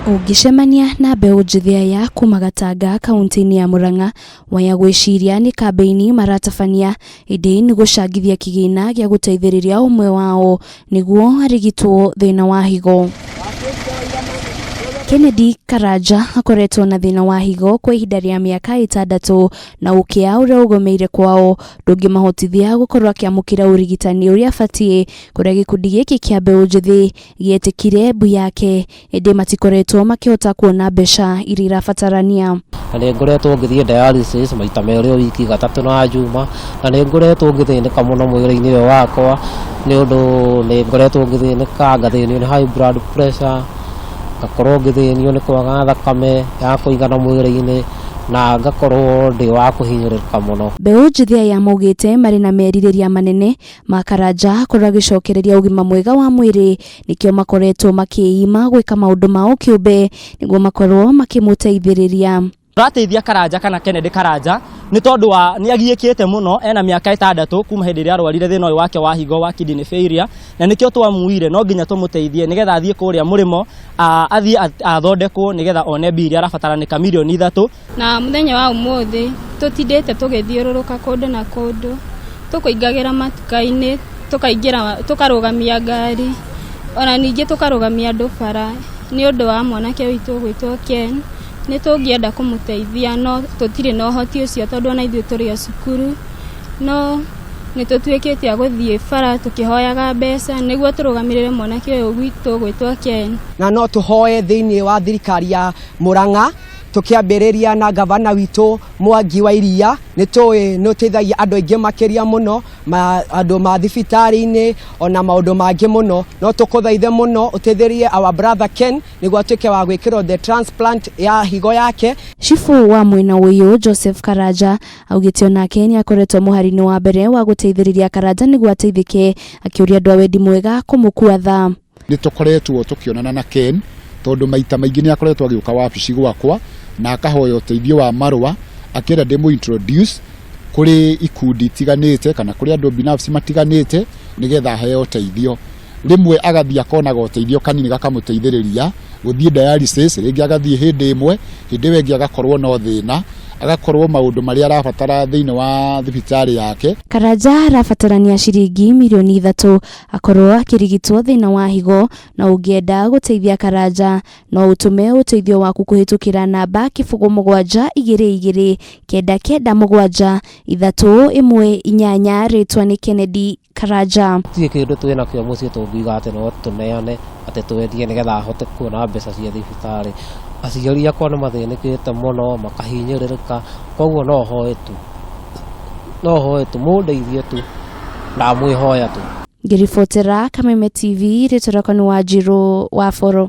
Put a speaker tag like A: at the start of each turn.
A: Ũngĩcemania na mbeũ njĩthĩ aya kuma Gatanga kauntĩ-inĩ ya Murang'a, waya gwĩciria nĩ kambĩini maratabania ĩndĩ nĩ gũcangithia kĩgĩna gĩa gũteithĩrĩria ũmwe wao nĩguo arigitwo thĩna wa higo. Kennedy Karanja akoretwo na thĩna wa higo kwa ihinda rĩa mĩaka ĩtandatũ na ũkĩa ũrĩa ũgomeire kwao ndũngĩmahotithia gũkorwo akĩamũkĩra ũrigitani ũrĩa abatiĩ, kũrĩa gĩkundi gĩkĩ kĩa mbeũ njĩthĩ gĩetĩkire mbu yake ĩndĩ matikoretwo makĩhota kuona mbeca iria irabatarania.
B: Na nĩ ngoretwo ngĩthiĩ dialysis maita merĩ o wiki, gatatũ na njuma, na nĩ ngoretwo ngĩthĩnĩka mũno mwĩrĩ-inĩ ũyũ wakwa, nĩ ũndũ nĩ ngoretwo ngĩthĩnĩka, ngathĩnio nĩ high blood pressure, ngakorwo ngĩthĩnio nĩ kwaga thakame ya kũigana mwĩrĩ-inĩ, na ngakorwo ndĩ wa kũhinyĩrĩrĩka mũno.
A: Mbeũ njĩthĩ aya maugĩte marĩ na merirĩria manene ma Karanja akorwo agĩcokereria ũgima mwega wa mwĩrĩ, nĩkĩo makoretwo makĩima gwĩka maũndũ mao kĩũmbe nĩguo makorwo makĩmũteithĩrĩria.
C: Tũrateithia Karanja kana Kennedy Karanja nĩ tondũ wa nĩ agiĩkĩte mũno, ena mĩaka 6 kuma hĩndĩ ĩrĩa arwarire thĩna ũyũ wake wa higo wa kidney failure, na nĩkĩo twamuire no nginya tũmũteithie nĩgetha athiĩ kũrĩa mũrĩmo, athiĩ athondekwo nĩgetha one mbia iria arabataranĩka mirioni 3.
D: Na mũthenya wa ũmũthĩ tũtindĩte tũgĩthiũrũrũka kũndũ na kũndũ, tũkũingagĩra matuka-inĩ, tũkaingĩra, tũkarũgamia ngari, ona ningĩ tũkarũgamia andũ bara nĩ ũndũ wa mwanake witũ ũgwĩtwo Ken. Nĩ tũngĩenda kũmũteithia no tũtirĩ na ũhoti ũcio tondũ ona ithuĩ tũrĩ o cukuru, no nĩ tũtuĩkĩte a gũthiĩ bara tũkĩhoyaga mbeca nĩguo tũrũgamĩrĩre mwanake ũyũ witũ ũgwĩtwo Ken.
E: Na no tũhoe thĩinĩ wa thirikari ya Murang'a, tũkĩambĩrĩria na gavana witũ Mwangi wa Iria, nĩ tũĩ nĩ ũteithagia andũ aingĩ makĩria mũno, andũ ma thibitarĩ-inĩ ona maũndũ mangĩ mũno. No tũkũthaithe mũno ũteithĩrĩrie our brother Ken nĩguo atuĩke wa gwĩkĩrwo the transplant ya higo yake.
A: Cibũ wa mwena ũyũ Joseph Karanja augĩte onake nĩ akoretwo mũhari-inĩ wa mbere wa gũteithĩrĩria Karanja nĩguo ateithĩke, akĩũria andũ a wendi mwega kũmũkua tha.
F: Nĩ tũkoretwo tũkĩonana na Ken tondũ maita maingĩ nĩ akoretwo agĩũka wabici gwakwa na akahoya ũteithio wa marũa, akĩenda ndĩmũ introduce kũrĩ ikundi itiganĩte kana kũrĩ andũ binafsi matiganĩte nĩgetha aheo ũteithio. Rĩmwe agathiĩ akonaga ũteithio kanini gakamũteithĩrĩria gũthiĩ dialysis, rĩngĩ agathiĩ hĩndĩ ĩmwe, hĩndĩ ĩyo ĩngĩ agakorwo no thĩna, agakorwo maũndũ marĩa arabatara thĩinĩ wa thibitarĩ yake.
A: Karanja arabatarania ciringi mirioni 3 akorwo akĩrigitwo thĩna wa higo, na ũngĩenda gũteithia Karanja no ũtũme ũteithio waku kũhĩtũkĩra namba 0722997318, rĩtwa nĩ Kennedy Karanja.
B: Gũtirĩ kĩndũ twĩ nakĩo mũciĩ tũngiuga atĩ no tũneane atĩ twendie nĩgetha ahote kuona mbeca cia thibitarĩ. Aciari akwa nĩ mathĩnĩkĩte mũno, makahinyĩrĩrĩka, koguo no hoe tu, no hoe tu, mũndeithie tu, ndamwĩhoya tu.
A: Ngĩribotera Kameme TV, rĩtwa rĩakwa nĩ Wanjirũ wa Boro.